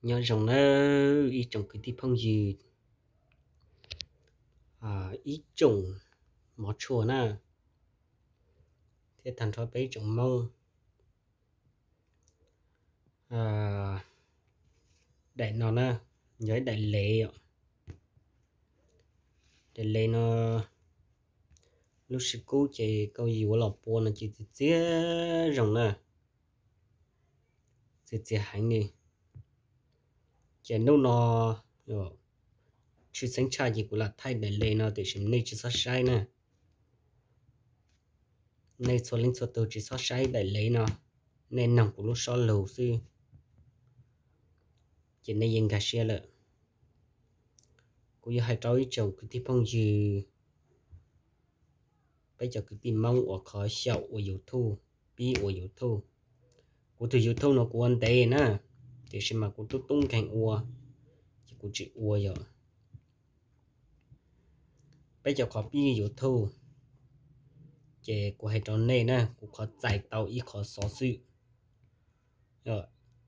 Nyob zoo nawb ib tsoom kwv tij phooj ywg, ib tsoom mov tshua na, thiab tag nrho peb ib tsoom Hmoob. Daim no na, yog ib daim lev os. Daim lev no lub sij kub ces koj yuav los pua no ces txias txias zoo na, txias txias heev li. Ces hnub no tshwj xeeb tshaj ces kuv lam thaij daim lev no tiam sis nej tsis txhob saib na. Nej txhua leej txhua tus tsis txhob saib daim lev no, nej noog kuv lub suab lug xwb ces nej yeej nkag siab lawm. Kuv yuav hais rau ib tsoom kwv tij phooj ywg, peb cov kwv tij Hmoob uas khov xyaum ua YouTube, pib ua YouTube. Kuv tus YouTube no kuv ua ntev na, tiam sis mas kuv tub tub nkeeg ua, ces kuv tsis ua yom. Peb cov qhov pib YouTube, ces kuv hais rau nej na, kuv qhov txais tau ib qhov xov xwm,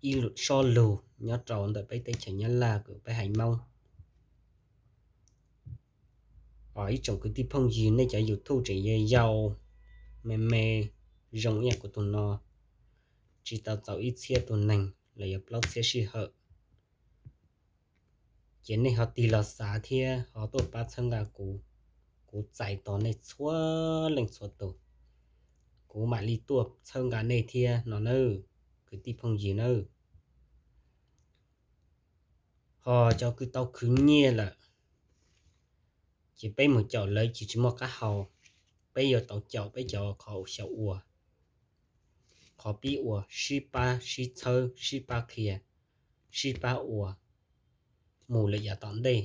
ib suab lug nyob rau ntawm peb teb chaws Nyab Laj uas peb haiv Hmoob. Ib tsoom kwv tij phooj ywg, nej cov YouTube tseem yau yau, me me, zoo ib yam kuv tus no, tsis tau txaus ib txhiab tus neeg los yog plaub txhiab sij hawm, ces nej ho tig los xav thiab ho tuaj pab txhawb nqa kuv. Kuv txais tos nej txhua leej txhua tus, kuv mam li tuaj txhawb nqa nej thiab no nawb, kwv tij phooj ywg nawb. Ho cov kws tau khwv nyiaj lawm, ces peb mus caum lawv ces tsis muaj qab hau. Peb yuav tau caum peb cov qhov xyaum ua, qhov pib ua, sib pab sib txhawb, sib pab qhia, sib pab ua mus lawm yav tom ntej.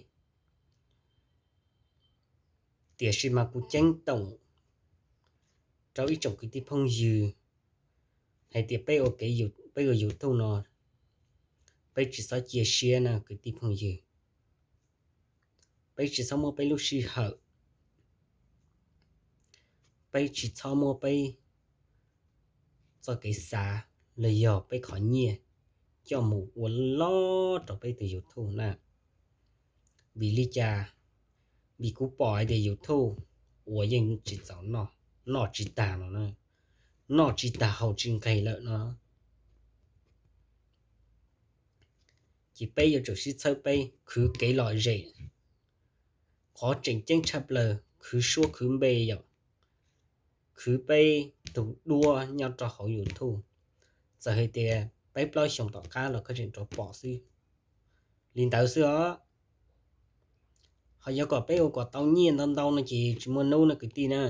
Tiam sis mas kuv ceeb toom rau ib tsoom kwv tij phooj ywg hais tias peb ua kev, peb ua YouTube no, peb tsis txhob cia siab na kwv tij phooj ywg. Peb tsis txhob muab peb lub sij hawm, peb tsis txhob muab peb txoj kev xav los yog peb qhov nyiaj coj mus ua loj rau peb tus YouTube na. Vim li cas? Vim kuv pom hais tias YouTube ua yeej tsis txaus noj, noj tsis tag no, noj tsis tag haus tsis nqis lawm no. Ces peb yuav tsum sib txhawb peb khwv kev lom zem. Qhov tseem ceeb tshaj plaws khwv suab khwv npe yom, khwv peb tus duab nyob rau hauv YouTube. Txawm hais tias peb plaub xyoos tom qab los koj tseem rov pom xwb. Li ntawd xwb os. Ho yuav kom peb ua kom tau nyiaj ntau ntau no ces tsis muaj hnub no kwv tij na.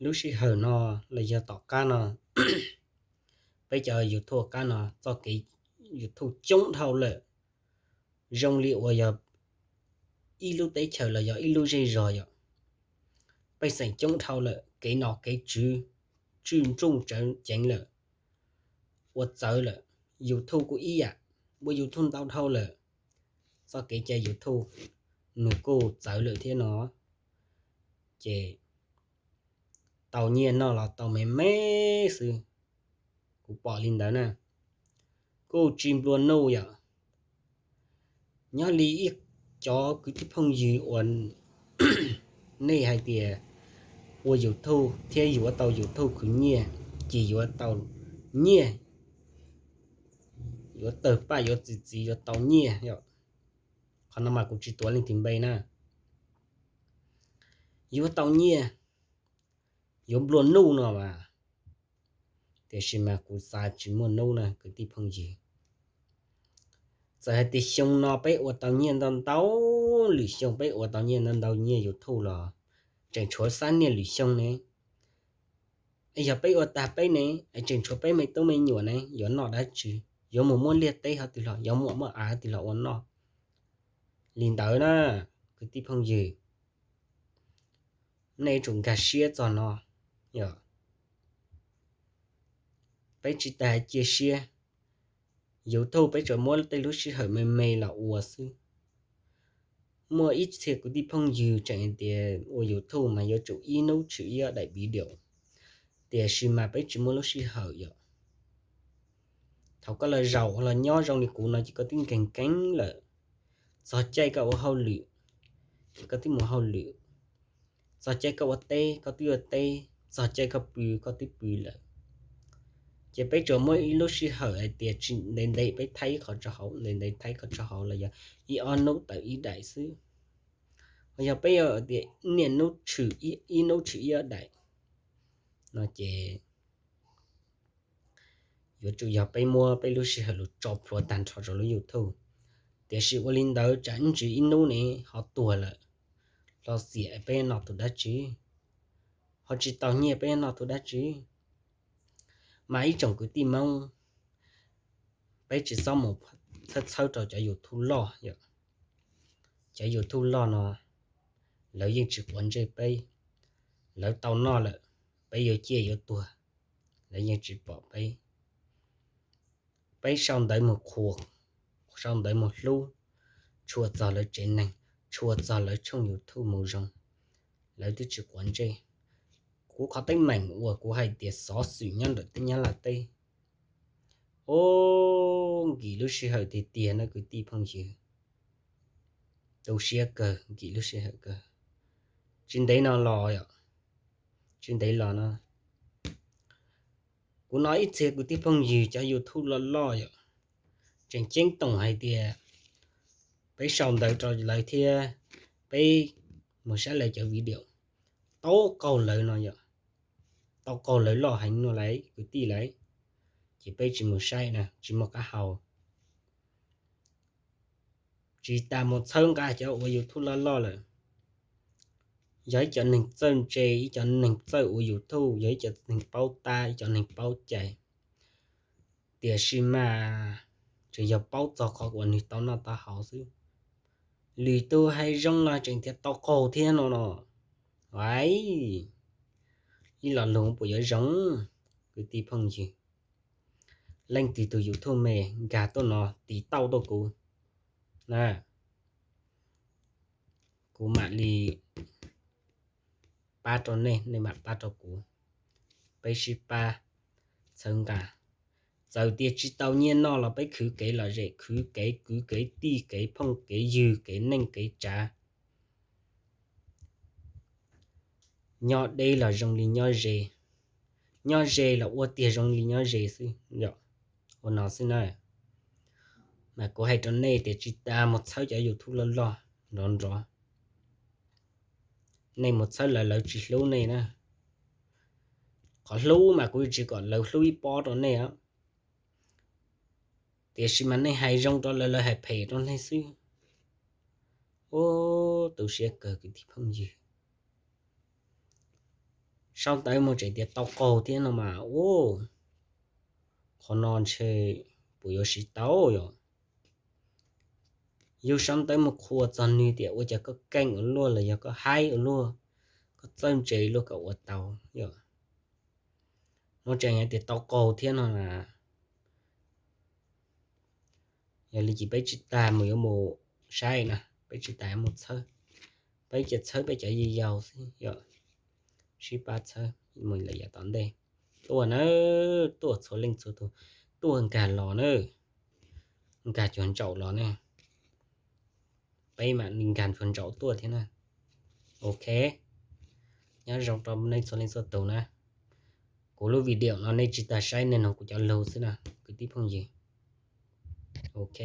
Lub sij hawm no los yog tom qab no, peb cov YouTube qab no txoj kev YouTube coob dhau lawm, zoo li uas yog ib lub teb chaws los yog ib lub zej zog yom. Pej xeem coob dhau lawm, kev nom kev tswv tswj ntsug tsawv ceev lawm, ua txawv lawm. YouTube kuj ib yam, ua YouTube ntau dhau lawm, txoj kev cai YouTube nws kuj txawv lawm thiab no. Ces tau nyiaj noj los tau me me xwb, kuv pom li ntawd na. Kuj tsis nplua nuj yom. Nyob li ib cov kwv tij phooj ywg uas nej hais tias ua YouTube thiab yuav tau YouTube khwv nyiaj, ces yuav tau nyiaj, yuav tawg paj yuav txi txiv yuav tau nyiaj yom. Qhov no mas kuv tsis tuav leej twg npe na. Yuav tau nyiaj, yuav nplua nuj no mas, tiam sis mas kuv xav tsis muaj hnub na kwv tij phooj ywg. Txawm hais tias xyoo no peb ua tau nyiaj ntau ntau, lwm xyoo peb ua tau nyiaj ntau ntau nyiaj YouTube los tseem tshuav xab niaj lwm xyoo ne. Yog peb ua tag peb ne, tseem tshuav peb me tub me nyuam ne, yuav noj dab tsi? Yuav mus muab liaj teb hov twg los, yuav muab av hov twg los ua noj? Li ntawd na, kwv tij phooj ywg, nej yuav tsum nkag siab txog no. Peb tsis tas cia siab, YouTube peb tsuas muab tej lub sij hawm me me los ua xwb. Muaj ib txhia kwv tij phooj ywg tseem hais tias ua YouTube mas yuav tsum ib hnub tshwm ib daim video, tiam sis mas peb tsis muaj lub sij hawm yom. Thaum koj los zaum los nyob zoo li kuv no ces koj twb nkeeg keeb lawm. Txog caij koj ua hauj lwm ces koj twb mus hauj lwm. Txog caij koj ua teb koj twb ua teb, txog caij koj pw koj twb pw lawm. Ces peb tsuas muaj ib lub sij hawm hais tias tsis ntev ntev peb thaij ib qho rau hauv, ntev ntev thaij ib qho rau hauv los yog ib ob hnub tawm ib daim xwb. Ho yog peb yuav tias niaj hnub tshwm ib hnub tshwm ib ob daim no ces yuav tsum yog peb muab peb lub sij hawm los tso plhuav tag nrho rau lub YouTube. Tiam sis ua li ntawd tsam ib ntsis ib hnub ne ho tuag lawm, los xiam peb noj tus dab tsi, ho tsis tau nyiaj peb noj tus dab tsi. Mas ib tsoom kwv tij Hmoob, peb tsis txhob mus txhawb txhawb rau cov YouTube loj yom. Cov YouTube loj no lawv yeej tsis quav ntsej peb. Lawv tau noj lawm, peb yuav ciaj yuav tuag, lawv yeej tsis pom peb. Peb sau ntawv mus qhuas, sau ntawv mus hlub, tshua txog lawv tsev neeg, tshua txog lawv tshooj YouTube mus zoo, lawv twb tsis quav ntsej. Kuv qhov teeb meem uas kuv hais tias xov xwm nyob ntawm teb Nyab Laj teb, o, nkim lub sij hawm tiag tiag no kwv tij phooj ywg. Tu siab kawg, nkim lub sij hawm kawg. Tsis ntev no los yom, tsis ntev los no, kuv hnov ib txhia kwv tij phooj ywg cov YouTube loj loj yom, tseem ceeb toom hais tias peb sau ntawv rau lawv thiab peb mus saib lawv cov video, tau qaug lawv no yom, tau qaug lawv loj heev no lawm kwv tij lawm, ces peb tsis mus saib na, tsis muaj qab hau. Tsis tas mus txhawb nqa cov ua YouTube loj loj lawm. Yog ib cov neeg txawj ntse, ib cov neeg txawj ua YouTube, yog ib cov neeg paub tab, ib cov neeg paub cai. Tiam sis mas tseem yog paub txog qhov uas nws tau noj tau haus xwb. Lwm tus hais zoo los tseem tias tau qaug thiab no no. Ai, ib lo lus puas yuav zoo, kwv tij phooj ywg? Leej twg tus YouTube me nkag tuaj no tiv tauj tuaj kuv na, kuv mam li pab rau nej, nej mam pab rau kuv. Peb sib pab txhawb nqa. Txawm tias tsis tau nyiaj noj los peb khwv kev lom zem, khwv kev kwv kev tij, kev phooj kev ywg, kev neej kev tsav. Nyob deb los zoo li nyob ze, nyob ze los ua tiag zoo li nyob ze xwb. Ua no xwb na. Mas kuv hais rau nej tias tsis tas mus txhawb cov YouTube loj loj nrov nrov. Nej mus txhawb lawv, lawv tsis hlub nej na. Qhov hlub mas kuv tsis kom lawv hlub ib pob rau nej. Tiam sis mas nej hais zoo rau lawv, lawv hais phem rau nej xwb. Ub, tu siab kawg kwv tij phooj ywg. Sau ntawv mus tseem tias tau qaug thiab no mas ub, qhov no ntshe puas yuav siv tau yom? Yus sau ntawv mus qhuas txog nws tias ua cas koj keej ua luaj los yog koj haib ua luaj, koj txawj ntse luaj koj ua tau yom? No tseem hais tias tau qaug thiab no na. Yog li ces peb tsis tas mus yuav mus saib na, peb tsis tas mus txhawb, peb cia txhawb peb cov yij yau xwb yom. Sib pab txhawb mus lawm yav tom ntej. Tuaj na, tuaj txhua leej txhua tus, tuaj nkag los na, nkag cuag ntsaum los na, peb mam li nkag cuag ntsaum tuaj thiab na. Ok, nyob zoo rau nej txhua leej txhua tus na. Kuv lub video no nej tsis tas saib, nej mloog kuv cov lus xwb na kwv tij phooj ywg. Ok.